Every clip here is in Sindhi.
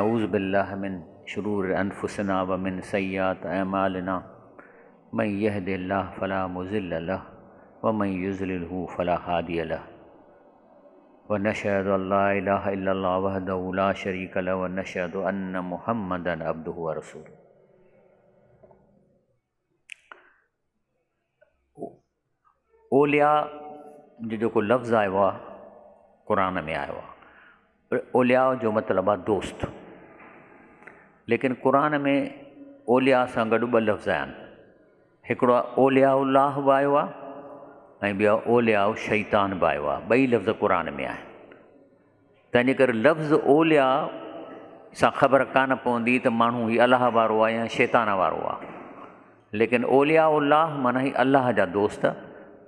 نعوذ بالله من شرور انفسنا ومن سيئات اعمالنا من يهد الله فلا مضل له ومن يضلله فلا هادي له ونشهد ان لا اله الا الله وحده لا شريك له ونشهد ان محمدا عبده ورسوله. اولياء جو جيڪو لفظ آيو آهي قرآن ۾ آيو آهي اولياء جو مطلب آهي دوست ليڪن قرآن ۾ اولياء سان گڏ ٻه لفظ آيا آهن هڪڙو آهي اولياء الله به آيو آهي ۽ ٻيو اولياء شيطان به آيو آهي ٻئي لفظ قرآن ۾ آهن تنهنجي ڪري لفظ اولياء سان خبر ڪانه پوندي ته ماڻهو هي الله وارو آهي يا شيطان وارو آهي. ليڪن اولياء الله معنيٰ هي الله جا دوست،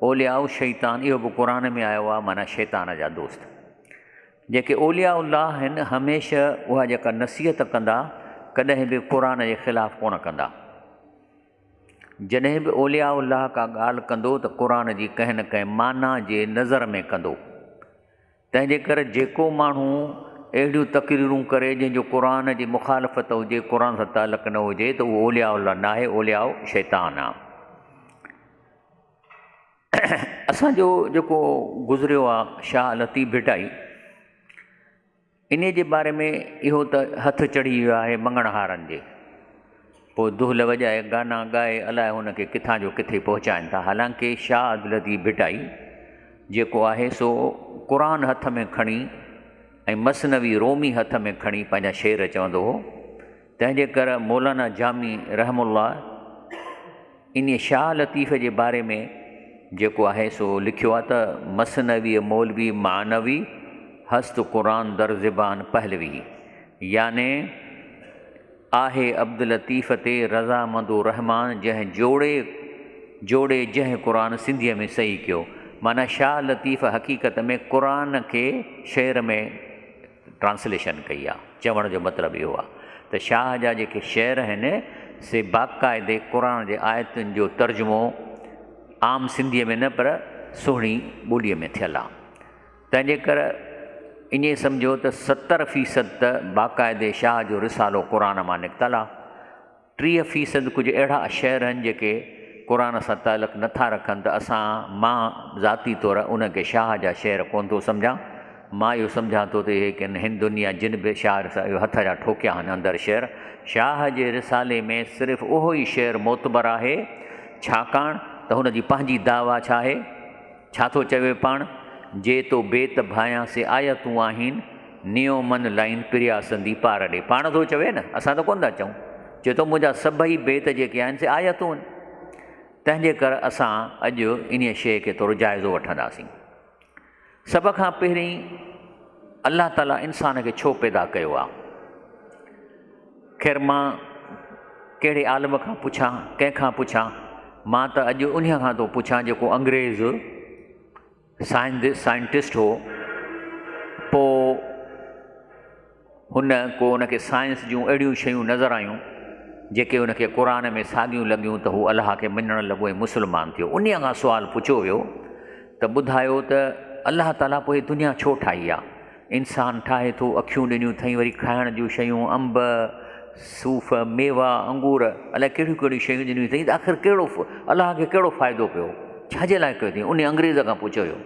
اولياء شيطان اهو به قرآن ۾ آيو آهي معنيٰ شيطان جا دوست. جيڪي اولياء الله آهن هميشه اها جيڪا نصيحت ڪندا ڪڏهن به قرآن جي خلاف ڪونه ڪندا. جڏهن به اولياء الله ڪا ڳالهه ڪندو ته قرآن جي ڪنهن نه ڪنهن معنيٰ جي نظر ۾ ڪندو. تنهنجي ڪري جيڪو ماڻهو اهڙيون تقريرون ڪري جنهن جو قرآن جي مخالفت هجي، قرآن سان تعلق نه هجي ته اهو اولياء الله ناهي، اولياء شيطان آ. اسان جو جيڪو گذريو آ شاهه لطيف ڀٽائي انهي جي باري ۾ اهو ته هٿ چڙهي ويو آهي مڱڻهارن جي. پوء دهل وڄائي، گانا ڳائي الائي هن کي ڪٿان جو ڪٿي پهچائين ٿا. حالانڪه شاهه عبداللطيف ڀٽائي جيڪو آهي سو قرآن هٿ ۾ کڻي ۽ مثنوي رومي هٿ ۾ کڻي پنهنجا شعر چوندو هو. تنهن جي ڪر مولانا جامي رحم الله انهيء شاهه لطيف جي باري ۾ جيڪو آهي سو لکيو آهي ته مثنوي مولوي معنوي هست قرآن در زبان پهلوي يعني آهي عبداللطيف تي رضامندو رحمان جنهن جوڙي جوڙي جنهن قرآن سنڌيء ۾ صحيح ڪيو معنيٰ شاهه لطيف حقيقت ۾ قرآن کي شعر ۾ ٽرانسليشن ڪئي آ. چوڻ جو مطلب اهو آ ته شاهه جا جيڪي شعر آهن سي باقاعدي قرآن جي آيتن جو ترجمو عام سنڌيء ۾ نه پر سهڻي ٻوليء ۾ ٿيل آ. تنهنجي ڪر ائين سمجهو ته 70% ته باقاعدي شاهه جو رسالو قرآن مان نڪتل آ. 30 فيصد ڪجهه اهڙا شعر آهن جيڪي قرآن سان تعلق نه ٿا رکن ته اسان مان ذاتي طور انهن کي شاهه جا شعر ڪونه ٿو سمجهان. مان اهو سمجهان ٿو ته اهي ڪن هندن يا جن به شاعر اهو هٿ جا ٺوڪيا آهن اندر شعر. شاهه جي رسالي ۾ صرف اهو ئي شعر معتبر آهي ڇاڪاڻ ته هن جي پنهنجي دعويٰ ڇا آهي؟ ڇا ٿو چوي پاڻ، جي تو بيت ڀايان سي آيتون آهين، نيو من لائين پريا سندي پار ڏي. پاڻ ٿو چوي نه، اسان ته ڪونه ٿا چئون. چئي ٿو منهنجا سڀئي بيت جيڪي آهن سي آيتون آهن. تنهن جي ڪر اسان اڄ انهيء شيء کي ٿورو جائزو وٺنداسين. سڀ کان پهرين الله تعاليٰ انسان کي ڇو پيدا ڪيو آهي؟ خير مان ڪهڙي عالم کان پڇان، ڪنهن کان پڇان، مان ته اڄ انهيء کان ٿو پڇان جيڪو انگريز سائنٽسٽ هو، پوء هن ڪو ان کي سائنس جون اهڙيون شيون نظر آيون جيڪي ان کي قرآن ۾ ساڳيون لڳيون ته هو الله کي مڃڻ لڳو ۽ مسلمان ٿيو. انهيء کان سوال پڇيو ويو ته ٻڌايو ته الله تعاليٰ پوء هي دنيا ڇو ٺاهي آ؟ انسان ٺاهي ٿو، اکيون ڏنيون اٿئي، وري کائڻ جون شيون، انب، صوف، ميوا، انگور، الائي ڪهڙيون ڪهڙيون شيون ڏنيون اٿئي ته آخر ڪهڙو الله کي ڪهڙو فائدو پيو؟ ڇا جي لاء ڪيو اٿئي؟ انهي انگريز کان پڇيو ويو.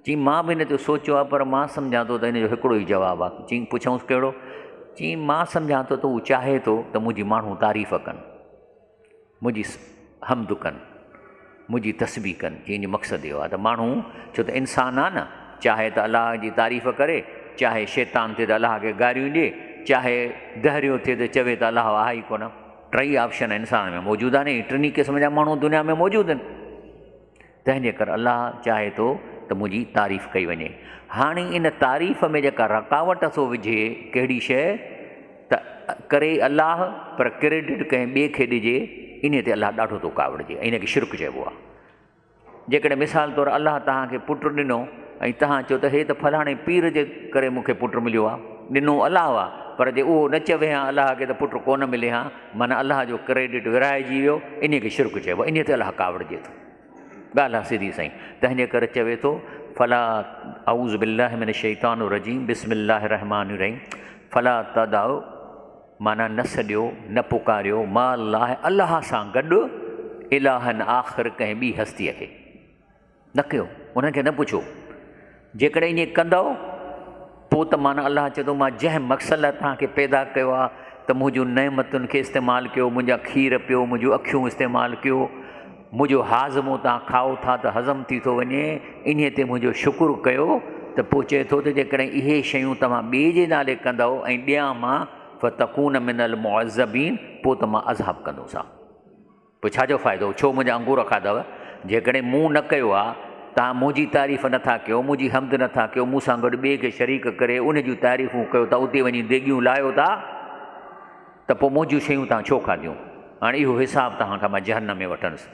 چيائين، مان به ان تي سوچيو آهي پر مان سمجهان ٿو ته ان جو هڪڙو ئي جواب آهي. چيائين، پڇيائونس ڪهڙو؟ چيائين، مان سمجهان ٿو ته هو چاهي ٿو ته منهنجي ماڻهو تعريف ڪن. منهنجي حمد ڪن، منهنجي تسبيح ڪن، جنهن جو مقصد اهو آهي ته ماڻهو ڇو ته انسان آهي نه، چاهي ته الله جي تعريف ڪري، چاهي شيطان ٿئي ته الله کي گاريون ڏئي، چاهي دهريو ٿئي ته چوي ته الله آهي ئي ڪونه. ٽئي آپشن انسان ۾ موجود آهن ۽ ٽنهي قسم جا ماڻهو دنيا ۾ موجود آهن. تنهن جي ڪري الله چاهي ٿو ته منهنجي تعريف ڪئي وڃي. هاڻي ان تعريف ۾ جيڪا رڪاوٽ ٿو وجهي ڪهڙي شيء ته ڪري الله پر ڪريڊٽ ڪنهن ٻئي کي ڏجي انهي تي الله ڏاڍو ٿو ڪاوڙجي ۽ ان کي شرڪ چئبو آهي. جيڪڏهن مثال طور الله توهان کي پٽ ڏنو ۽ توهان چئو ته هي ته فلاڻي پير جي ڪري مون کي پٽ مليو آهي، ڏنو الله آهي پر جي اهو نه چوي ها الله کي ته پٽ ڪونه ملي ها، معنيٰ الله جو ڪريڊٽ ورهائجي ويو، انهي کي شرڪ چئبو آهي، انهي تي الله ڪاوڙجي ٿو. ڳالهه آهي سڌي سائين، تنهن جي ڪري چوي ٿو، فلا اعوذ بالله من الشيطان الرجيم بسم الله الرحمٰن الرحيم فلا تدع معنيٰ نه سڏيو، نه پڪاريو، مع الله الله سان گڏ، الها آخر ڪنهن ٻي هستيء کي. نه ڪيو، انهن کي نه پڇو. جيڪڏهن ائين ڪندؤ پوء ته معنيٰ الله چئي ٿو مان جنهن مقصد لاء توهان کي پيدا ڪيو آهي ته منهنجون نعمتن کي استعمال ڪيو، منهنجا کير پيو، منهنجون اکيون استعمال ڪيو، منهنجو هاضمو توهان کائو ٿا ته هضم ٿي ٿو وڃي، انهيء تي منهنجو شڪر ڪيو ته پوء چئي ٿو ته جيڪڏهن اهي شيون توهان ٻئي جي نالي ڪندؤ ۽ ڏيان مان فتڪون من المعذبين پوء ته مان عذاب ڪندوسان. پوء ڇا جو فائدو؟ ڇو منهنجا انگور کاڌؤ؟ جيڪڏهن مون نه ڪيو ها، توهان منهنجي تعريف نه ٿا ڪيو، منهنجي حمد نه ٿا ڪيو، مون سان گڏ ٻئي کي شريڪ ڪري ان جون تعريفون ڪيو ٿا، اتي وڃي ديڳيون لاهيو ٿا، ته پوء منهنجون شيون توهان ڇو کاڌيون؟ هاڻي اهو حساب توهان کان مان جهنم ۾ وٺندس.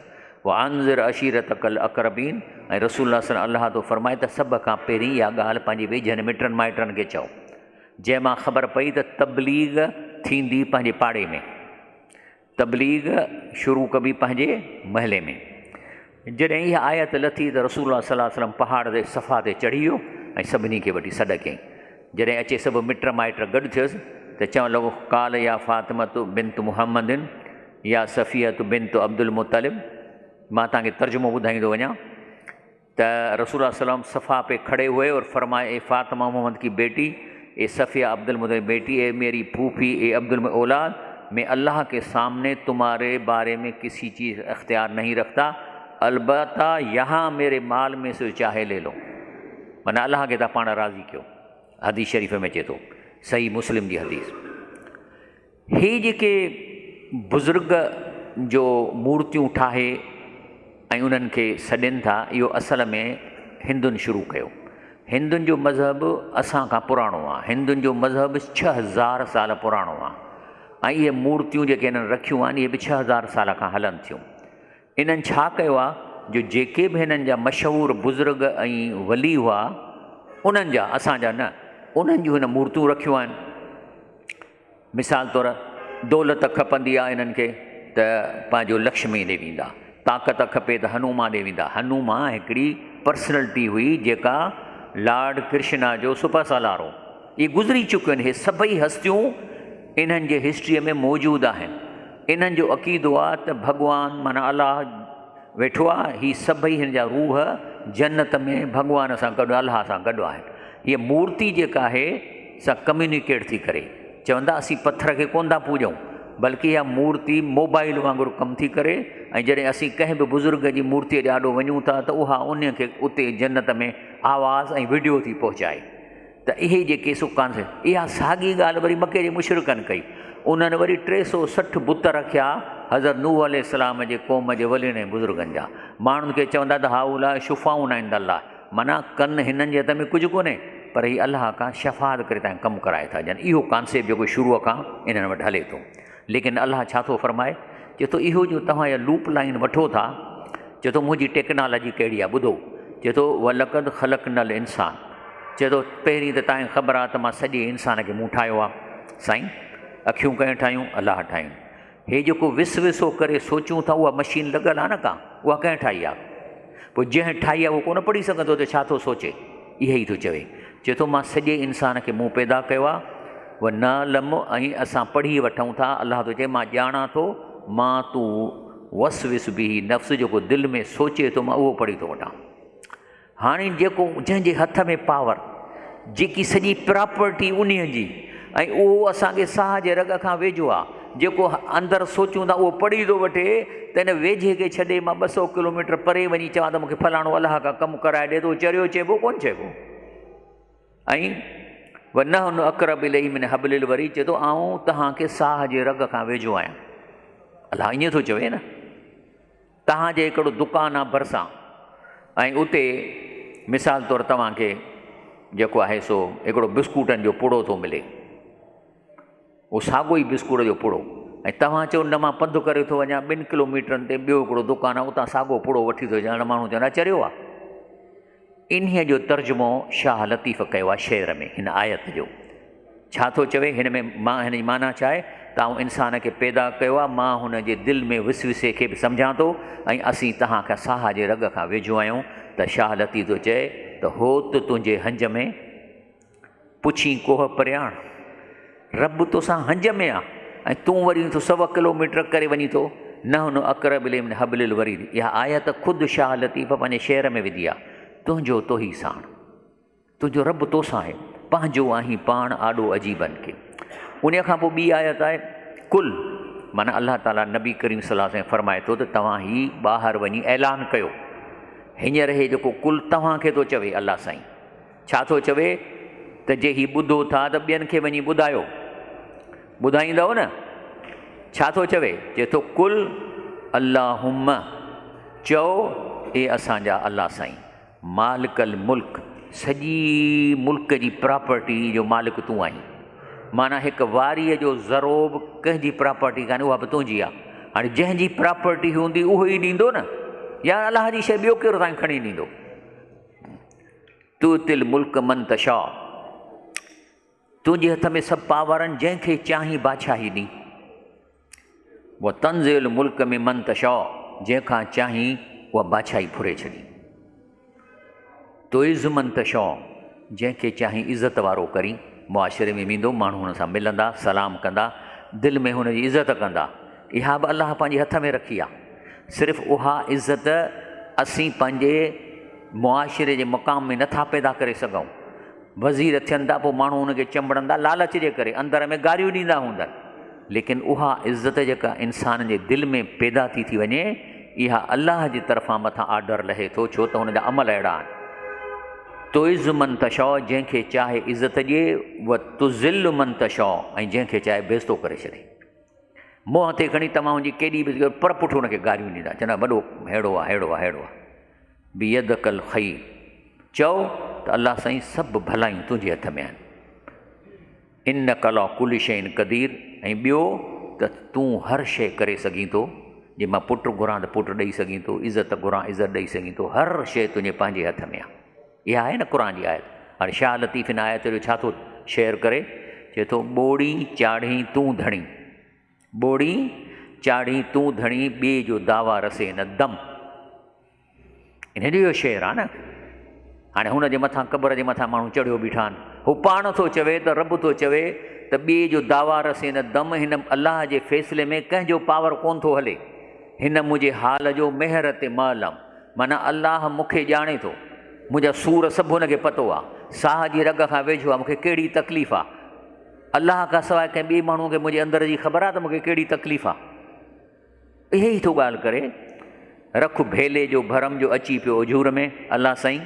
وانذر عشيرتک الاقربين ۽ رسول الله صلي الله ٿو فرمائي ته سڀ کان پهرين اها ڳالهه پنهنجي ويجهن مٽن مائٽن کي چئو. جنهن مان خبر پئي ته تبليغ ٿيندي پنهنجي پاڙي ۾. تبليغ شروع ڪبي پنهنجي محلي ۾. جڏهن اها آيت لٿي ته رسول الله صلي الله عليه وسلم پهاڙ تي صفا تي چڙهي ويو ۽ سڀني کي وٺي سڏ ڪيائين. جڏهن اچي سڀ مٽ مائٽ گڏ ٿيس ته چوڻ لڳو قال يا فاطمة بنت محمد يا صفية بنت عبدالمطلب مان توهان کي ترجمو ٻڌائيندو وڃان. ته رسول الله صلي الله عليه وسلم صفا پي کڙي هئي اور فرمايا اي فاطمه محمد ڪي بيٽي اي صفيه عبدالمطلب بيٽي اي ميري ڦوڦي اي عبدالمطلب اولاد مين الله ڪي سامني تمهاري باري ۾ ڪسي چيز اختيار نهين رکتا البته يهان ميري مال ۾ سي چاهي لي لو معنيٰ الله کي تان پاڻ راضي ڪيو حديث شريف ۾ اچي ٿو صحيح مسلم جي حديث. هي جيڪي بزرگ جو مورتيون ٺاهي ۽ انهن کي سڏين ٿا اهو اصل ۾ هندن شروع ڪيو. هندن جو مذهب اسان کان پراڻو آهي. هندن جو مذهب 6000 سال پراڻو آهي ۽ اهي مورتيون جيڪي هنن رکيون آهن اهي به 6000 سال کان هلن ٿيون. انهن ڇا ڪيو آهي جو جيڪي به هنن جا مشهور بزرگ ۽ ولي هئا انهن جا، اسان جا نه، انهن جون هن مورتيون رکيون آهن. مثال طور دولت کپندي آهي هنن کي ته پنهنجو لڪشمي ڏي ويندا، طاقت کپي ته هنومان ڏي ويندا. هنومان هڪڙي پرسنلٽي هئي جيڪا لارڊ ڪرشنا جو سپهه سالار هو. اهي گذري چڪيون آهن، اهي سڀئي هستيون انهن جي هسٽريء ۾ موجود آهن. انهن جو عقيدو آهي ته ڀڳوان معنيٰ الله ويٺو آهي، هي سڀئي هن جا روح جنت ۾ ڀڳوان سان گڏ الله سان گڏ آهن. هيء مورتي جيڪا آهي سا ڪميونيڪيٽ ٿي ڪري. چوندا اسين پٿر کي ڪونه ٿا پوڄون، بلڪه اها مورتي موبائل وانگر ڪم ٿي ڪري ۽ جڏهن اسين ڪنهن به بزرگ جي مورتيء جي آڏو وڃون ٿا ته اها انهيء کي اتي جنت ۾ آواز ۽ وڊيو ٿي پهچائي. ته اهي جيڪي سو ڪانه ٿيا. اها ساڳي ڳالهه وري مڪي جي مشرڪن ڪئي. انهن وري 360 بت رکيا حضرت نوح عليه السلام جي قوم جي ولين ۽ بزرگن جا. ماڻهن کي چوندا ته هؤلاء شفعاؤنا عند الله معنيٰ ڪن هنن جي هٿ ۾ ڪجهه ڪونهي پر هي الله کان شفاعت ڪري تان ڪم ڪرائي ٿا ڏين. اهو ڪانسيپٽ جيڪو شروع کان انهن وٽ هلي ٿو. ليڪن الله ڇا ٿو فرمائي؟ چئي ٿو اهو جو توهان اها لوپ لائين وٺو ٿا، چئي ٿو منهنجي ٽيڪنالاجي ڪهڙي آهي ٻڌو. چئي ٿو ولقد خلقنا الانسان چئي ٿو پهرين ته توهان کي خبر آهي ته مان سڄي انسان کي مون ٺاهيو آهي. سائين اکيون ڪنهن ٺاهيون؟ الله ٺاهيون. هي جيڪو وسوسو ڪري سوچون ٿا اها مشين لڳل آهي نه ڪا، اها ڪنهن ٺاهي آهي؟ پوء جنهن ٺاهي آهي اهو ڪونه پڙهي سگهندو ته ڇا ٿو سوچي؟ اهي ئي ٿو چوي. چئي ٿو مان سڄي انسان کي مون پيدا ڪيو آهي ونعلم ۽ اسان پڙهي وٺون ٿا، الله ٿو چئي مان ڄاڻان ٿو، ما توسوس به نفس جيڪو دل ۾ سوچي ٿو مان اهو پڙهي ٿو وٺان. هاڻي جيڪو جنهن جي هٿ ۾ پاور، جيڪي سڄي پراپرٽي انهيء جي ۽ اهو اسان کي ساهه جي رڳ کان ويجهو آ، جيڪو اندر سوچون ٿا اهو پڙهي ٿو وٺي ته ان ويجهي کي ڇڏي مان 200 ڪلوميٽر پري وڃي چوان ته مون کي فلاڻو الله کان ڪم ڪرائي ڏي ته اهو چريو چئبو ڪونه چئبو. ۽ ونحن اقرب اليه من حبل الوريد چئي ٿو آئون توهان کي ساهه جي رڳ کان ويجهو آهيان. الله ائين ٿو چوي نه. توهان جي هڪڙو دڪان آ ڀرسان ۽ اتي مثال طور توهان کي جيڪو آهي سو هڪڙو بسڪوٽن جو پڙو ٿو ملي اهو ساڳو ئي بسڪوٽ جو پڙو ۽ توهان چئو نه مان پنڌ ڪري ٿو وڃان 2 ڪلوميٽرن تي ٻيو هڪڙو دڪان آ اتان ساڳو پڙو وٺي ٿو اچان ماڻهو چوندا چريو آ. انهيء جو ترجمو شاهه لطيف ڪيو آهي شعر ۾ هن آيت جو. ڇا ٿو چوي هن ۾ مان هن جي معنيٰ ڇا آهي ته آئون انسان کي پيدا ڪيو آهي مان هن جي دل ۾ وسوسي کي به سمجهان ٿو ۽ اسين توهان کان ساهه جي رڳ کان ويجهو آهيون ته شاهه لطيف ٿو چئي ته هوت تنهنجي هنج ۾ پڇين ڪوهه پرياڻ رب توسان هنج ۾ آ. ۽ تون وري ٿو سوا ڪلوميٽر ڪري وڃين ٿو، نحن اقرب اليه من حبل الوريد، اها آيت خود شاهه لطيف پنهنجي شعر ۾ وڌي آهي، تنهنجو توهي ساڻ. تنهنجو رب توسان آهي، پنهنجو آهين پاڻ آڏو عجيبن کي. انهيء کان پوء ٻي آيت آهي، قل، معنيٰ الله تعاليٰ نبي ڪريم صلي الله عليه وسلم فرمائي ٿو ته توهان هي ٻاهر وڃي اعلان ڪيو. هينئر هي جيڪو قل توهان کي ٿو چوي الله سائين ڇا ٿو چوي ته جي هي ٻڌو ٿا ته ٻين کي وڃي ٻڌايو. ٻڌائيندؤ نه؟ ڇا ٿو چوي؟ چئي ٿو قل اللهم چئو اي اسان جا الله سائين. مالڪ الملڪ، سڄي ملڪ جي پراپرٽي جو مالڪ تون آهين. معنيٰ هڪ واريء جو ذرو به ڪنهن جي پراپرٽي ڪانهي، اها به تنهنجي آهي. هاڻي جنهن جي پراپرٽي هوندي اهو ئي ڏيندو نه، يا الله جي شيء ٻيو ڪير توهان کي کڻي ڏيندو. تؤتي الملڪ من تشاء، تنهنجي هٿ ۾ سڀ پاور آهن، جنهن کي چاهين بادشاهي ڏين. وتنزع الملڪ ممن تشاء، جنهن کان چاهين اها بادشاهي ڦري ڇڏين. تعز من تشاء، جنهن کي چاهين عزت وارو ڪرين. معاشري ۾ ويندو، ماڻهو هن سان ملندا، سلام ڪندا، دل ۾ هن جي عزت ڪندا. اها به الله پنهنجي هٿ ۾ رکي آهي. صرف اها عزت اسين پنهنجي معاشري جي مقام ۾ نٿا پيدا ڪري سگهون. وزير ٿين ٿا پوء ماڻهو ان کي چنبڙندا لالچ جي ڪري اندر ۾ گاريون ڏيندا هوندن ليڪن اها عزت جيڪا انسان جي دل ۾ پيدا ٿي ٿي وڃي اها الله جي طرفان مٿان آرڊر لهي ٿو ڇو ته هن جا عمل اهڙا آهن تعز من تشاء جنهن کي چاهي عزت ڏي و تذل من تشاء ۽ جنهن کي چاهي بيستو ڪري ڇڏي منهن تي کڻي توهان هن جي ڪيڏي به پر پٺ هن کي گاريون ڏيندا چوندا وڏو ههڙو آهي ههڙو آهي ههڙو آهي بيدک الخير، چئو ته الله سائين سڀ ڀلايون تنهنجي هٿ ۾ آهن. انک عليٰ ڪل شيء قدير ۽ ٻيو ته تون هر شيء ڪري سگهين ٿو، جي مان پٽ گهران ته پٽ ڏئي سگهين ٿو، عزت گهران عزت ڏئي سگهين ٿو، هر شيء تنهنجي پنهنجي هٿ ۾ آهي. اها آهي نه قرآن جي آيت. هاڻي شاهه لطيف هن آيت جو ڇا ٿو شعر ڪري؟ چئي ٿو ٻوڙين چاڙهين تون ڌڻي. ٻوڙين چاڙهين تون ڌڻي، ٻئي جو دعويٰ رسي نه دم. انهيء جو اهو شعر آهي نه. هاڻي هن جي مٿان قبر جي مٿان ماڻهو چڙهيو بيٺا آهن. هو پاڻ ٿو چوي ته رب ٿو چوي ته ٻئي جو دعويٰ رسي نه دم، هن الله جي فيصلي ۾ ڪنهن جو پاور ڪونه ٿو هلي. هن منهنجي حال جو مهر تي معلم، معنيٰ الله مون کي ڄاڻي ٿو. منهنجا سور سڀ هن کي پتو آهي. ساهه جي رڳ کان ويجهو آهي، مون کي ڪهڙي تڪليف آهي. الله کان سواء ڪنهن ٻئي ماڻهوء کي منهنجي اندر جي خبر آهي ته مون کي ڪهڙي تڪليف آهي. اهي ئي ٿو ڳالهه ڪري. رک ڀيلي جو ڀرم جو اچي پيو اجور ۾، الله سائين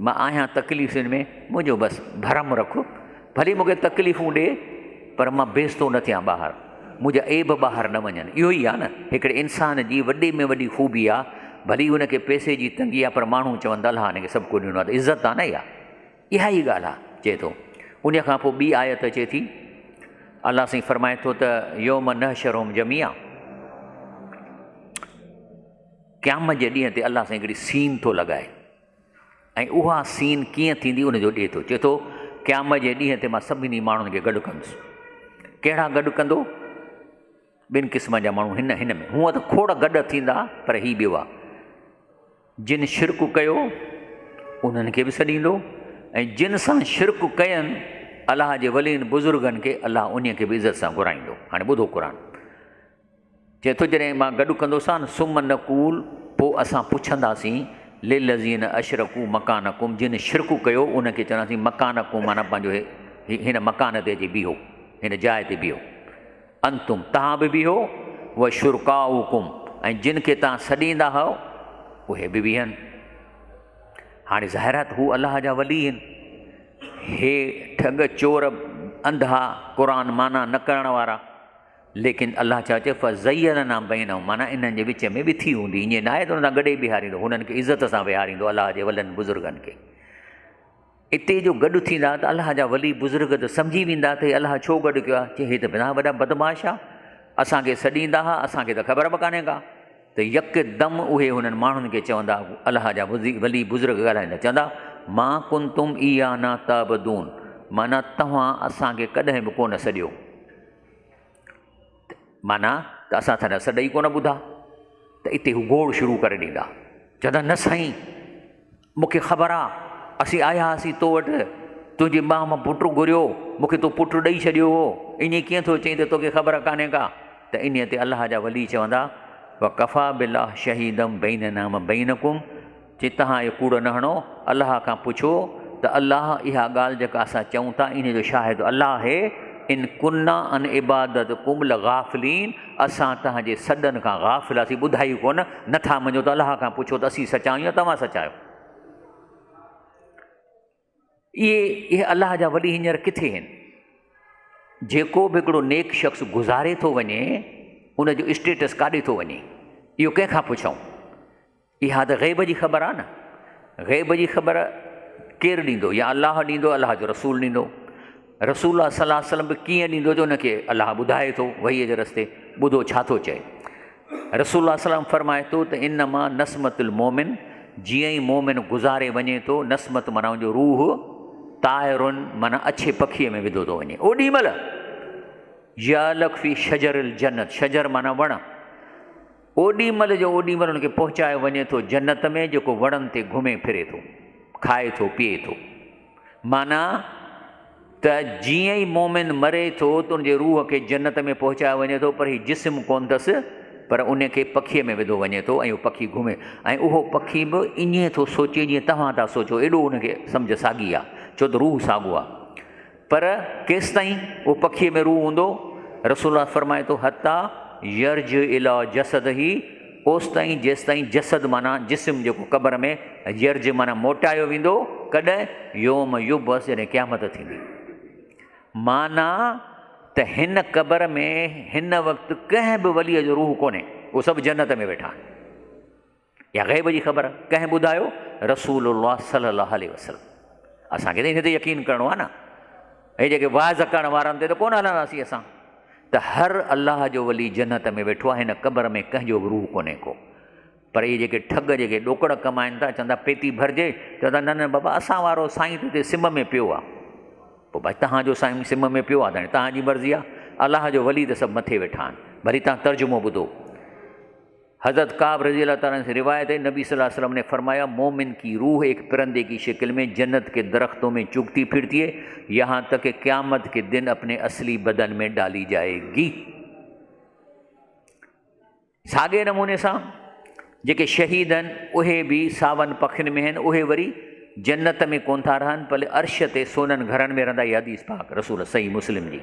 مان آهيان تڪليفن ۾، منهنجو بس ڀرم رک، ڀلي مون کي تڪليفون ڏي پر مان بيستو نه ٿيان ٻاهر، منهنجا عيب ٻاهر نه وڃن. اهو ئي آهي نه هڪڙي انسان جي وڏي ۾ وڏي خوبي آهي، ڀلي هن کي پئسي جي تنگي آهي پر ماڻهو چون ته الله هن کي سڀ ڪجهه ڏنو آهي ته عزت آهي نه اها. اها ئي ڳالهه آهي چئي ٿو. انهيء کان پوء ٻي آيت اچي ٿي. الله سائين فرمائي ٿو ته يوم نحشرهم جميعا قيامت جي ڏينهن تي الله سائين هڪڙي سين ٿو لڳائي ۽ اها سين ڪيئن ٿيندي ان جو ڏي ٿو چئي ٿو قيامت جي ڏينهن تي مان سڀني ماڻهن کي گڏ ڪندس ڪهڙا گڏ ڪندو ٻن قسمن جا ماڻهو هن هن ۾ هونء ته کوڙ گڏ ٿيندا پر هي ٻيو آهي جن شرڪ ڪيو انهن کي به سڏيندو ۽ جن سان شرڪ ڪين الله جي ولين بزرگن کي الله انهي کي به عزت سان گهرائيندو. هاڻي ٻڌو قرآن چئي ٿو جڏهن مان گڏ ڪندوسان ثم نقول پوء اسان پڇنداسين للذين اشرڪو مڪانڪم جن شرڪ ڪيو انهن کي چونداسين مڪانڪم معنيٰ پنهنجو هن مڪان تي اچي بيهو هن جاء تي بيهو. انتم، توهان به بيهو، و شرڪاؤڪم، ۽ جن کي توهان سڏيندا هئو، اهي به بيهن. هاڻي ظاهر آهي ته هو الله جا ولي آهن. هي ٺڳ، چور، انڌا، قرآن معنيٰ نه ڪرڻ وارا. ليڪن الله ڇا چيو، فزيلنا بينهم، معنيٰ انهن جي وچ ۾ وٿي هوندي. ائين ناهي ته انهن سان گڏي بيهاريندو، هنن کي عزت سان ويهاريندو الله جي ولين بزرگن کي. اتي جو گڏ ٿيندا ته الله جا ولي بزرگ ته سمجهي ويندا ته هي الله ڇو گڏ ڪيو آهي؟ چي هي ته بنا وڏا بدمعاش آ، اسان کي سڏيندا ها، اسان کي ته خبر به ڪانهي ڪا. ته يڪدم اهي هنن ماڻهن کي چوندا، الله جا ولي بزرگ ڳالهائيندا، چوندا، ما ڪنتم ايانا تعبدون، معنيٰ توهان اسان کي ڪڏهن به ڪونه سڏيو. معنيٰ ته اسان تنهنجا سڏ ئي ڪونه ٻڌا. ته اتي هو گوڙ شروع ڪري ڏيندا، چوندا، نه سائين! مون کي خبر آ، اسين آيا هئاسين تو وٽ، تنهنجي ٻانهن مان پٽ گهريو، مون کي تو پٽ ڏئي ڇڏيو هو، ائين ڪيئن ٿو چئين ته توکي خبر ڪانهي ڪا؟ ته انهيء تي الله جا ولي چوندا، وڪفيٰ بالله شهيدا بيننا وبينڪم، چي توهان اهي ڪوڙ نه هڻو، الله کان پڇو ته الله اها ڳالهه جيڪا اسان چئون ٿا انهيء جو شاهد الله آهي، ان ڪنا عن عبادتڪم لغافلين، اسان توهان جي سڏن کان غافل اسين ٻڌا ئي ڪونه، نه ٿا مڃو ته الله کان پڇو ته اسين سچا آهيون يا توهان سچا آهيو. اهي اهي الله جا ولي هينئر ڪٿي آهن؟ جيڪو به هڪڙو نيڪ شخص گذاري ٿو وڃي ان جو اسٽيٽس ڪاڏي ٿو وڃي اهو ڪنهن کان پڇون؟ اها ته غيب جي خبر آهي نه غيب جي خبر ڪير ڏيندو يا الله ڏيندو الله جو رسول ڏيندو رسول الله صلي الله عليه وسلم به ڪيئن ڏيندو جو ان کي الله ٻڌائي ٿو وحي جي رستي ٻڌو ڇا ٿو چئي رسول الله صلي الله عليه وسلم فرمائي ٿو ته انما نسمت المومن جيئن ئي مومن گذاري وڃي ٿو نسمت معنيٰ ان جو روح طائر معنيٰ اڇي پکيء ۾ وڌو ٿو وڃي اوڏي مهل يعلق في شجر الجنت شجر معنيٰ وڻ اوڏي مهل جو اوڏي مهل ان کي پهچايو وڃي ٿو جنت ۾ جيڪو وڻن تي گهمي ڦري ٿو کائي ٿو پيئي ٿو معنيٰ ته جيئن ئي مؤمن مري ٿو ته ان جي روح کي جنت ۾ پهچايو وڃي ٿو پر هي جسم ڪونه اٿس پر ان کي پکيء ۾ وڌو وڃي ٿو ۽ اهو پکي گهمي ۽ اهو پکي به ائين ٿو سوچي جيئن توهان ٿا سوچو ايڏو ان کي سمجهه ساڳي آهي ڇو ته روح ساڳو آهي پر ڪيستائين اهو پکيء ۾ روح هوندو رسول الله فرمائي ٿو حتيٰ يرجع الي جسده اوستائين جيستائين جسد معنيٰ جسم جيڪو قبر ۾ يرجع معنيٰ موٽايو ويندو ڪڏهن يوم يبعث جڏهن قيامت ٿيندي معنيٰ ته هن قبر ۾ هن وقت ڪنهن به ولي جو روح ڪونهي اهو سڀ جنت ۾ ويٺا آهن يا غيب جي خبر ڪنهن ٻڌايو رسول الله صلي الله عليه وسلم اسان کي ته ان تي يقين ڪرڻو آهي نه هي جيڪي واعظ ڪرڻ وارن تي ته ڪونه هلنداسين اسان ته هر الله جو ولي جنت ۾ ويٺو آهي هن قبر ۾ ڪنهن جو به روح ڪونهي ڪو پر اهي جيڪي ٺڳ جيڪي ڏوڪڙ ڪمائن ٿا چوندا پيتي ڀرجي چوندا نه نه بابا اسان وارو سائين ته هتي سم ۾ پيو آهي پوء ڀائي تهان جو سائين سم ۾ پيو آهي ته تهان جي مرضي آهي الله جو ولي ته سڀ مٿي ويٺا آهن ڀلي تهان ترجمو ٻڌو حضرت ڪعب رضي الله تعالٰي عنه سے روايت ہے نبي صلي الله عليه وسلم نے فرمايا مومن کی روح ایک پرندے کی شکل میں جنت کے درختوں میں چگتی پھرتی ہے یہاں تک کہ قیامت کے دن اپنے اصلی بدن میں ڈالی جائے گی۔ ساڳئي نموني سان جيڪي شهيد آهن اهي به ساون پکين ۾ آهن اهي وري جنت ۾ ڪون ٿا رهن پر عرش تي سونن گهرن ۾ رهندا هي حديث پاڪ رسول صحيح مسلم جي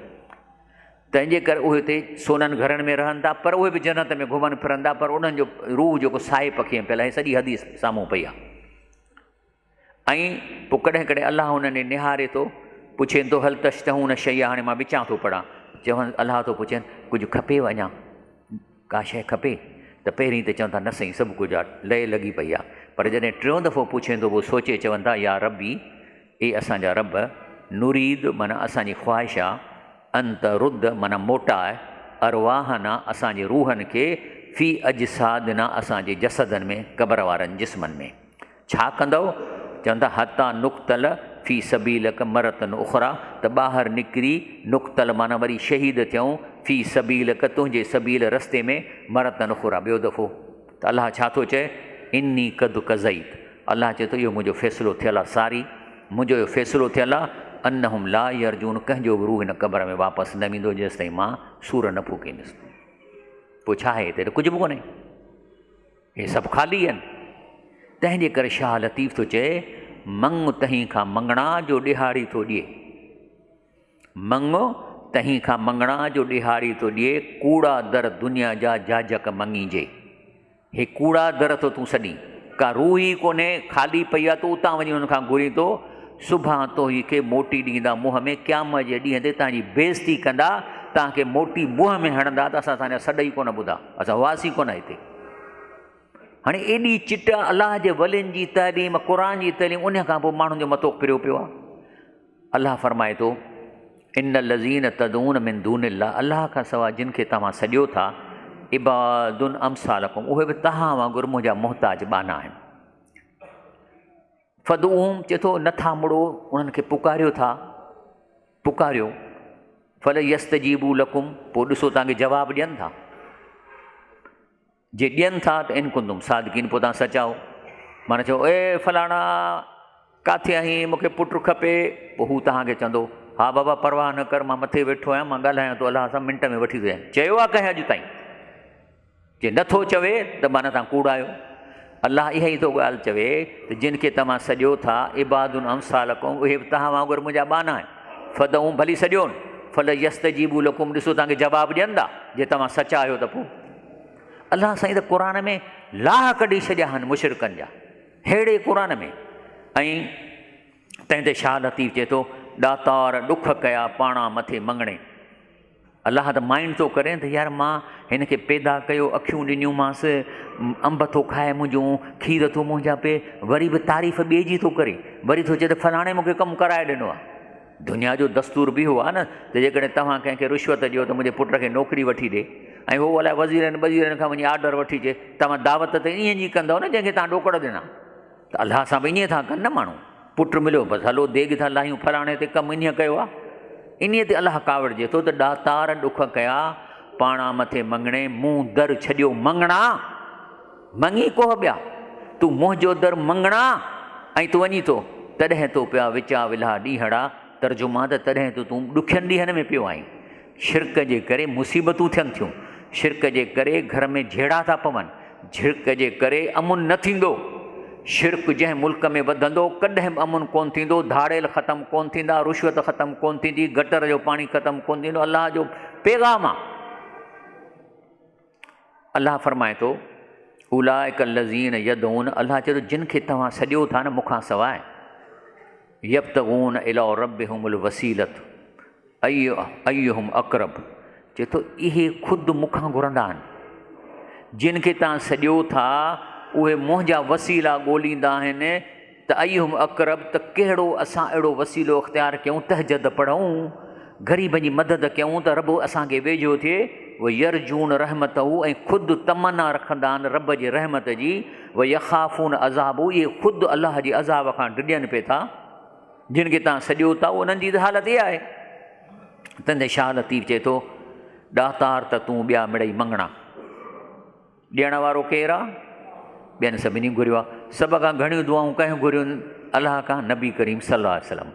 تنهن جي ڪري اهي اتي سونن گهرن ۾ رهن ٿا پر اهي به جنت ۾ گهمن ڦرن ٿا پر انهن جو روح جيڪو سائي پکي ۾ پيل آهي سڄي حديث سامهون پئي آهي ۽ پوء ڪڏهن ڪڏهن الله انهن ڏي نهاري ٿو پڇين ٿو هل تشتهون شيئا هاڻي مان وچان ٿو پڙهان چون الله ٿو پڇين ڪجهه کپيو اڃا ڪا شيء کپي ته پهرين ته چون ٿا نه سائين سڀ ڪجهه آهي لئي لڳي پئي آهي پر جڏهن ٽيون دفعو پڇين ٿو پوء سوچي چون ٿا يا ربي اي اسان جا رب! نريد معنيٰ اسان جي خواهش آ، ان ترد معنيٰ موٽاء، ارواحنا اسان جي روحن کي، في اجسادنا اسان جي جسدن ۾، قبر وارن جسمن ۾. ڇا ڪندؤ؟ چون ٿا، حتيٰ نقتل في سبيلک مرة اخريٰ ته ٻاهر نڪري، نقتل معنيٰ وري شهيد ٿيون، في سبيلک تنهنجي سبيل، رستي، ۾، مرة اخريٰ ٻيو دفعو. ته الله ڇا ٿو چئي؟ اني قد قضيت الله چئي ٿو اهو منهنجو فيصلو ٿيل آهي ساري منهنجو اهو فيصلو ٿيل آهي انهم لا يرجون ڪنهن جو به روح هن قبر ۾ واپس نه ويندو جيستائين مان سور نه ڦوڪيندس پوء ڇا آهي هتي ته ڪجهه به ڪونهي هي سڀ خالي آهن تنهن جي ڪري شاهه لطيف ٿو چئي مڱ تنهين کان مڱڻا جو ڏهاڙي ٿو ڏئي مڱ تنهين کان مڱڻا جو ڏهاڙي ٿو ڏئي ڪوڙا در دنيا جا جاجڪ مڱيجي هي ڪوڙا در ٿو تون سڏين. ڪا روح ئي ڪونهي، خالي پئي آ، تون اتان وڃي انهن کان گهرين ٿو. سڀان توهين کي موٽي ڏيندا منهن ۾، قيامت جي ڏينهن تي توهان جي بيعزتي ڪندا، توهان کي موٽي منهن ۾ هڻندا ته اسان توهان جا سڏ ئي ڪونه ٻڌا، اسان هئاسين ڪونه هتي. هاڻي ايڏي چٽ الله جي ولين جي تعليم، قرآن جي تعليم، انهيء کان پوء ماڻهن جو مٿو ڦريو پيو آ. الله فرمائي ٿو، ان الذين تدعون من دون الله الله کان سواء جن کي توهان سڏيو ٿا، عباد امثالڪم اهي به توهان وانگر منهنجا محتاج ٻانها آهن. فادعوهم چئي ٿو نه ٿا مڙو انهن کي پڪاريو ٿا پڪاريو فليستجيبوا لڪم پوء ڏسو توهان کي جواب ڏين ٿا. جي ڏين ٿا ته ان ڪنتم صادقين پوء توهان سچا آهو. معنيٰ چئو اي فلاڻا ڪاٿي آهين مون کي پٽ کپي پوء هو توهان کي چوندو ها بابا پرواهه نه ڪر مان مٿي ويٺو آهيان مان ڳالهايان ٿو الله سان منٽ ۾ وٺي ٿو ڏيان. چيو آهي ڪنهن اڄ تائين؟ جي نه ٿو چوي ته معنيٰ توهان ڪوڙ آهيو. الله اها ئي ٿو ڳالهه چوي ته جن کي توهان سڏيو ٿا عباد امثالڪم اهي به توهان وانگر منهنجا ٻانها آهن. فدعوهم ڀلي سڏيون فليستجيبوا لڪم ڏسو توهان کي جواب ڏين ٿا جي توهان سچا آهيو ته پوء. الله سائين ته قرآن ۾ لاهه ڪڍي ڇڏيا آهن مشرڪن جا ههڙي قرآن ۾ ۽ تنهن تي شاهه لطيف چئي ٿو ڏاتار ڏک ڪيا پاڻا مٿي مڱڻي. الله ته مائنڊ ٿو ڪري ته يار مان هن کي پيدا ڪيو اکيون ڏنيون مانس انب ٿو کائي منهنجون کير ٿو منهنجا پي وري به تعريف ٻئي جي ٿو ڪري وري ٿو چئي ته فلاڻي مونکي ڪم ڪرائي ڏنو آهي دنيا جو دستور به اهو آهي نه ته جيڪڏهن توهان ڪنهن کي رشوت ڏيو ته منهنجي پٽ کي نوڪري وٺي ڏي ۽ هو الائي وزيرن وزيرن کان وڃي آرڊر وٺي اچي توهان دعوت ته ائين جي ڪندؤ نه جنهن کي توهان ڏوڪڙ ڏنا ته الله سان به ائين ٿا ڪن نه ماڻهو پٽ مليو بس هلو ديڳ ٿا لاهيون فلاڻي تي ڪم انهيء ڪيو آ. انهيء تي الله ڪاوڙجي ٿو ته ڏاتار ڏک ڪيا پاڻا مٿي مڱڻي مون در ڇڏيو مڱڻا مڱي ڪوهه ٻيا تون منهنجو در مڱڻا ۽ تون وڃين ٿو تڏهن تو پيا وچا ولها ڏينهڙا ترجما ته تڏهن ته تون ڏکين ڏينهن ۾ پيو آهين شرڪ جي ڪري مصيبتون ٿين ٿيون، شرڪ جي ڪري گهر ۾ جهيڙا ٿا پون، شرڪ جي ڪري امن نه ٿيندو، شرڪ جنهن ملڪ ۾ وڌندو ڪڏهن به امن ڪونه ٿيندو، ڌاڙيل ختم ڪونه ٿيندا، رشوت ختم ڪونه ٿيندي، گٽر جو پاڻي ختم ڪونه ٿيندو، الله جو پيغام آ. الله فرمائي ٿو، اولئک الذين يدعون الله چئي ٿو جن کي توهان سڏيو ٿا نه مون کان سواء يبتغون الي ربهم الوسيلة ايهم اقرب چئي ٿو اهي خود مون کان گهرندا آهن جن کي توهان سڏيو ٿا اهي منهنجا وسيلا ڳوليندا آهن ته ايهم اقرب ته ڪهڙو اسان اهڙو وسيلو اختيار ڪيون تهجد پڙهون غريبن جي مدد ڪيون ته رب اسان کي ويجهو ٿئي ويرجون رحمته ۽ خود تمنا رکندا آهن رب جي رحمت جي ويخافون عذابه اهي خود الله جي عذاب کان ڊڄن پئي ٿا جن کي توهان سڏيو ٿا انهن جي ته حالت اها آهي. تنهن تي شاهه لطيف چئي ٿو، ڏاتار ته تون ٻيا مڙئي مڱڻا. ڏيڻ وارو ڪير آ؟ ٻين سڀني گهريو آ. سڀ کان گهڻيون دعائون ڪنهن گهريون؟ الله کان نبي ڪريم صلي الله عليه وسلم.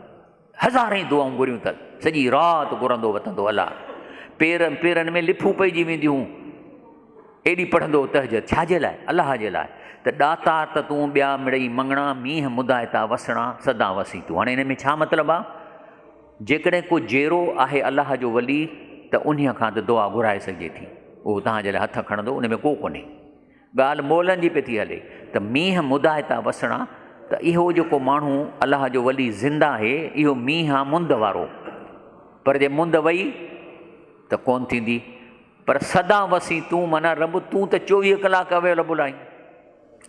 هزارين دعائون گهريون اٿس. سڄي رات گهرندو وتندو الله. پير پيرن ۾ لڦون پئجي وينديون هون. ايڏي پڙهندو هو تهجد ڇا جي لاء؟ الله جي لاء ته ڏاتار ته تون ٻيا مڙئي مڱڻا مينهن مدائتا وسڻا سدا وسين تون هاڻي ان ۾ ڇا مطلب آ؟ جيڪڏهن ڪو جيئرو آهي الله جو ولي ته انهيء کان ته دعا گهرائي سگهجي ٿي اهو توهان جي لاء هٿ کڻندو ان ۾ ڪو ڪونهي ڳالهه مئلن جي پئي ٿي هلي ته مينهن مدائتا وسڻا ته اهو جيڪو ماڻهو الله جو ولي زنده آهي اهو مينهن آ مند وارو پر جي مند وئي ته ڪونه ٿيندي پر سدا وسين تون معنيٰ رب تون ته چوويهه ڪلاڪ اويلبل آهين.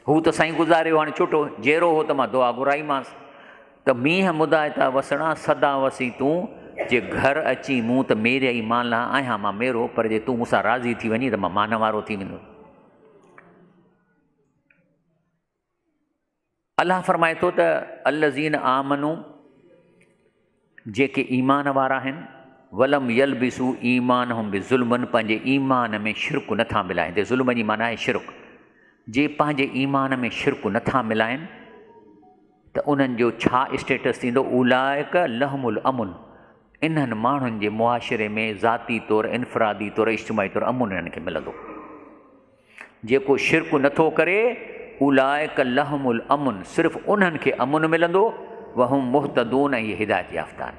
هو ته سائين گذاري ويو هاڻي ڇوٽو جيئرو هو ته مان دعا گهرائيمانس ته مينهن مدائتا وسڻا سدا وسين تون جي گهر اچين مون ته ميريائي مان لهان آهيان مان ميرو پر جي تون مون سان راضي ٿي وڃين ته مان مانوارو ٿي ويندس. الله فرمائي ٿو ته الذين آمنو جيڪي ايمان وارا آهن ولم يلبسو ايمانهم بظلم پنهنجي ايمان ۾ شرڪ نٿا ملائين هتي ظلم جي معنيٰ آهي شرڪ جي پنهنجي ايمان ۾ شرڪ نٿا ملائين ته انهن جو ڇا اسٽيٽس ٿيندو اولئڪ لهم الامن انهن ماڻهن جي معاشري ۾ ذاتي طور انفرادي طور اجتماعي طور امن انهن کي ملندو جيڪو شرڪ نه ٿو ڪري، اولئک لهم الامن صرف انهن کي امن ملندو، وهم مهتدون ۽ اهي هدايت يافته آهن.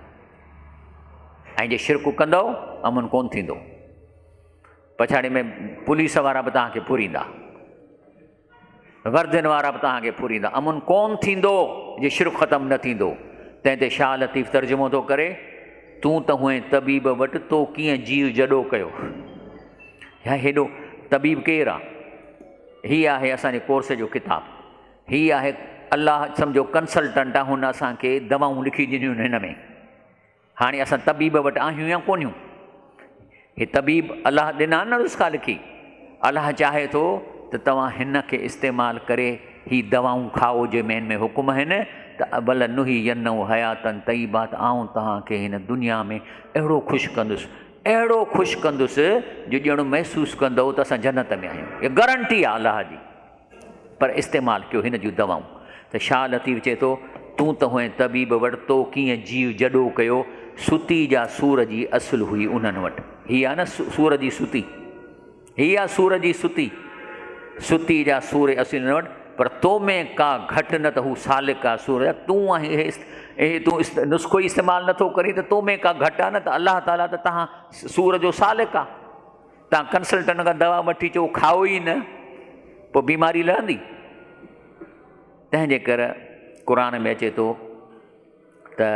۽ جي شرڪ ڪندؤ امن ڪونه ٿيندو. پڇاڙي ۾ پوليس وارا به توهان کي ڦريندا. وردين وارا به توهان کي ڦريندا. امن ڪونه ٿيندو جي شرڪ ختم نه ٿيندو. تنهن تي شاهه لطيف ترجمو ٿو ڪري، تون ته هئين طبيب وٽ تو ڪيئن جيء جڏو ڪيو. يا هيڏو طبيب ڪير آ؟ هي آهي اسان جي ڪورس جو ڪتاب. هي آهي الله سمجهو ڪنسلٽنٽ آ هن اسان کي دوائون لکي ڏنيون آهن هن ۾. هاڻي اسان طبيب وٽ آهيون يا ڪونهيون؟ هي طبيب الله ڏنا نه نسخا لکي. الله چاهي ٿو ته توهان هن کي استعمال ڪري هي دوائون کائو جي ۾ هن ۾ حڪم آهن ته ولنحيينه حياتا طيبه ته آئون توهان کي هن دنيا ۾ اهڙو خوش ڪندس اهڙو خوش ڪندس جو ڄڻ محسوس ڪندؤ ته اسان جنت ۾ آهيون. اها گارنٽي آهي الله جي. پر استعمال ڪيو هن جون دوائون. ته شاهه لطيف چئي ٿو، تون ته هئين طبيب وٽ تو ڪيئن جيء جڏو ڪيو. ستي جا سور جي اصل هئي انهن وٽ. هي آ نه سور جي ستي. هي آ سور جي ستي. ستي جا سور اصل انهن وٽ پر تو ۾ ڪا گهٽ نه ته هو سالڪ آ سور جا تون آهين هي هي تون نسخو ئي استعمال نٿو ڪرين ته تو ۾ ڪا گهٽ آ نه ته الله تعالي ته تهان سور جو سالڪ آ. تان ڪنسلٽنٽ کان دوا وٺي چئو کائو ئي نه پوء بيماري لهندي. تنهن جي ڪري قرآن ۾ اچي ٿو ته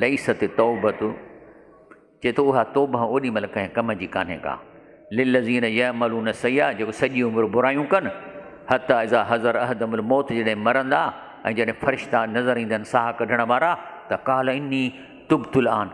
ليست توبت چئي ٿو اها توبه اوڏي مهل ڪنهن ڪم جي ڪانهي ڪا للذين يعملون السيئات جيڪو سڄي عمر برايون ڪن حتي اذا حضر احدهم الموت جڏهن مرندا ۽ جڏهن فرشتا نظر ايندن ساهه ڪڍڻ وارا ته قال اني تبت الان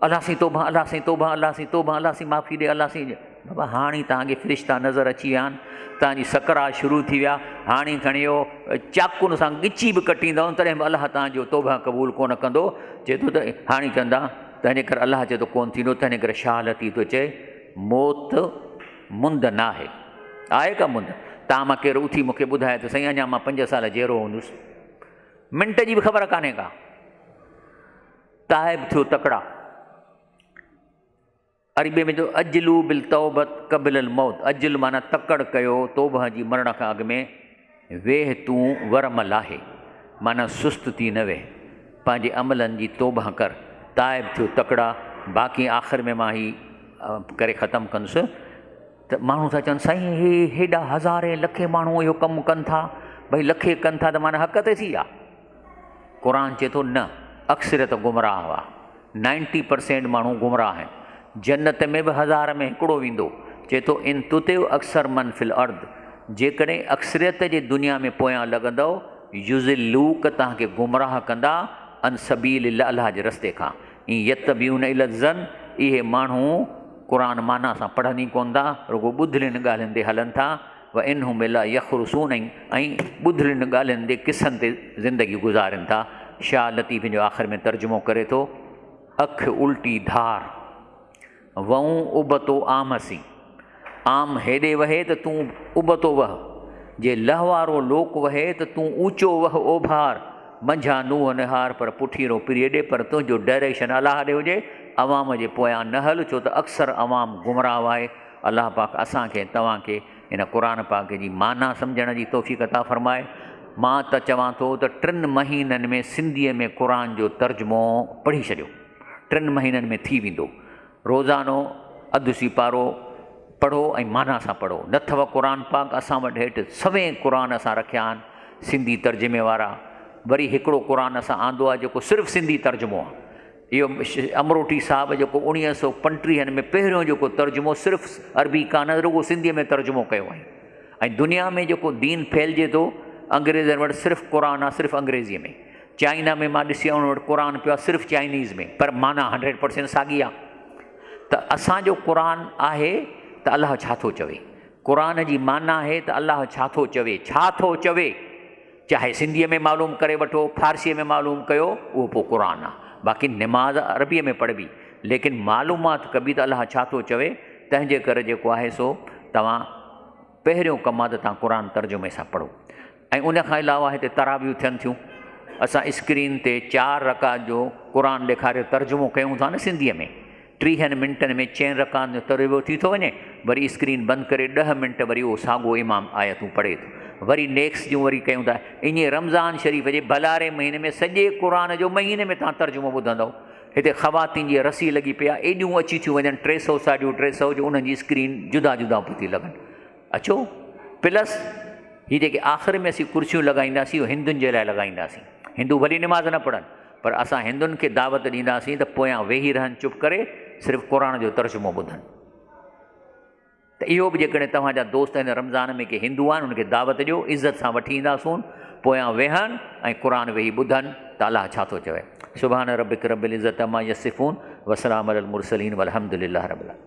الله سائين توبه الله سائين توبه الله سائين توبه الله سائين معافي ڏي الله سائين بابا هاڻي توهان کي فرشتا نظر اچي ويا آهن توهان جي سڪرات شروع ٿي ويا هاڻي کڻي اهو چاقن سان ڳچي به ڪٽيندؤ تڏهن به الله توهان جو توبه قبول ڪونه ڪندو چئي ٿو ته هاڻي چوندا تنهن جي ڪري الله چئي ٿو ڪونه ٿيندو تنهن جي ڪري شاهه لطيف ٿو چئي موت مند ناهي آهي ڪا مند توهان مان ڪير اٿي مون کي ٻڌائي ته سائين اڃا مان پنج سال جيئرو هوندس منٽ جي به خبر ڪانهي ڪا تائب ٿيو تڪڙا. عربيء ۾ چئو عجلو بالتوبة قبل الموت عجل معنيٰ تڪڙ ڪيو توبه جي مرڻ کان اڳ ۾ ويهه تون ورم لاهي معنيٰ سست ٿي نه ويهه پنهنجي عملن جي توبه ڪر تائب ٿيو تڪڙا باقي آخر ۾ مان هي ڪري ختم ڪندس ته ماڻهو ٿا چون سائين هي هيڏا هزارين لکين ماڻهو اهو ڪم ڪن ٿا ڀئي لکين ڪن ٿا ته معنيٰ حق تي ٿي ويا قرآن چئي ٿو نه اڪثريت گمراهه هئا نائنٽي پرسينٽ ماڻهو گمراهه آهن جنت ۾ به هزار ۾ هڪڙو ويندو چئي ٿو ان تطع اڪثر من في الارض جيڪڏهن اڪثريت جي دنيا ۾ پويان لڳندؤ يضلوک توهان کي گمراهه ڪندا عن سبيل الله الله جي رستي کان ان يتبعون الا الظن اهي ماڻهو قرآن معنيٰ سان پڙهن ئي ڪونه ٿا رڳو ٻڌلين ڳالهين تي هلن ٿا وان هم الا يخرصون ۽ ٻڌلين ڳالهين تي قصن تي زندگي گذارين ٿا. شاهه لطيف ان جو آخر ۾ ترجمو ڪري ٿو، اک الٽي ڌار، وئون ابتو عام سين. عام هيڏي وهي ته تون ابتو وهه، جي لهوارو لوڪ وهي ته تون اوچو وهه اوڀار، منجهان نوح نهار پر پٺيرو پريء ڏي، پر تنهنجو ڊائريڪشن الله ڏي هجي، عوام جي پويان نه هل، ڇو ته اڪثر عوام گمراهه آهي. الله پاڪ اسان کي ۽ توهان کي هن قرآن پاڪ جي معنيٰ سمجهڻ جي توفيق عطا فرمائي. مان ته چوان ٿو ته ٽن مهينن ۾ سنڌيء ۾ قرآن جو ترجمو پڙهي ڇڏيو. ٽن مهينن ۾ ٿي ويندو. روزانو اڌ سيپارو پڙهو ۽ معنيٰ سان پڙهو. نه اٿو قرآن پاڪ اسان وٽ هيٺ سوين قرآن اسان رکيا آهن سنڌي ترجمي وارا. وري هڪڙو قرآن اسان آندو آهي جيڪو صرف سنڌي ترجمو آهي. اهو امروٽي صاحب جيڪو اڻيهه سو پنٽيهن ۾ پهريون جيڪو ترجمو صرف عربي ڪانه رڳو سنڌيء ۾ ترجمو ڪيو آهي ۽ دنيا ۾ جيڪو دين ڦهلجي ٿو انگريزن وٽ صرف قرآن آهي صرف انگريزيء ۾ چائنا ۾ مان ڏسي آيو انهن وٽ قرآن پيو آهي صرف چائنيز ۾ پر معنيٰ هنڊريڊ پرسينٽ ساڳي آهي ته اسان جو قرآن آهي ته الله ڇا ٿو چوي قرآن جي معنيٰ آهي ته الله ڇا ٿو چوي ڇا ٿو چوي چاهي سنڌيء ۾ معلوم ڪري وٺو، فارسيء ۾ معلوم ڪيو، اهو پوء قرآن آ. باقي نماز عربيء ۾ پڙهبي، ليڪن معلومات ڪبي ته الله ڇا ٿو چوي، تنهن جي ڪري جيڪو آهي سو توهان پهريون ڪم آ ته توهان قرآن ترجمي سان پڙهو ۽ ان کان علاوه هتي تراويحون ٿين ٿيون، اسان اسڪرين تي چار رڪعت جو قرآن ڏيکاري ترجمو ڪيون ٿا نه سنڌيء ۾. ٽيهن منٽن ۾ چئن رڪعتن جو ترجمو ٿي ٿو وڃي، وري اسڪرين بند ڪري ڏهه منٽ وري اهو ساڳو امام آيتون پڙهي ٿو، وري نيڪس جون وري ڪيون ٿا، ائين رمضان شريف جي ڀلاري مهيني ۾ سڄي قرآن جو مهيني ۾ توهان ترجمو ٻڌندؤ. هتي خواتين جي رسي لڳي پئي آهي، ايڏيون اچي ٿيون وڃن ٽي سئو ساڍيون ٽي سئو جو انهن جي اسڪرين جدا جدا پئي ٿي لڳن. اچو پلس هي جيڪي آخر ۾ اسين ڪرسيون لڳائينداسين اهو هندن جي لاء لڳائينداسين، هندو ڀلي نماز نه پڙهن، پر اسان هندن کي دعوت ڏينداسين ته پويان ويهي رهن چپ ڪري صرف قرآن جو ترجمو ٻڌن ته اهو به جيڪڏهن توهان جا دوست هن رمضان ۾ ڪي هندو آهن انهن کي دعوت ڏيو عزت سان وٺي اينداسون پويان ويهن ۽ قرآن ويهي ٻڌن ته الله ڇا ٿو چوي سبحان ربک رب العزت عما يصفون وسلام علي المرسلين والحمد لله رب العالمين.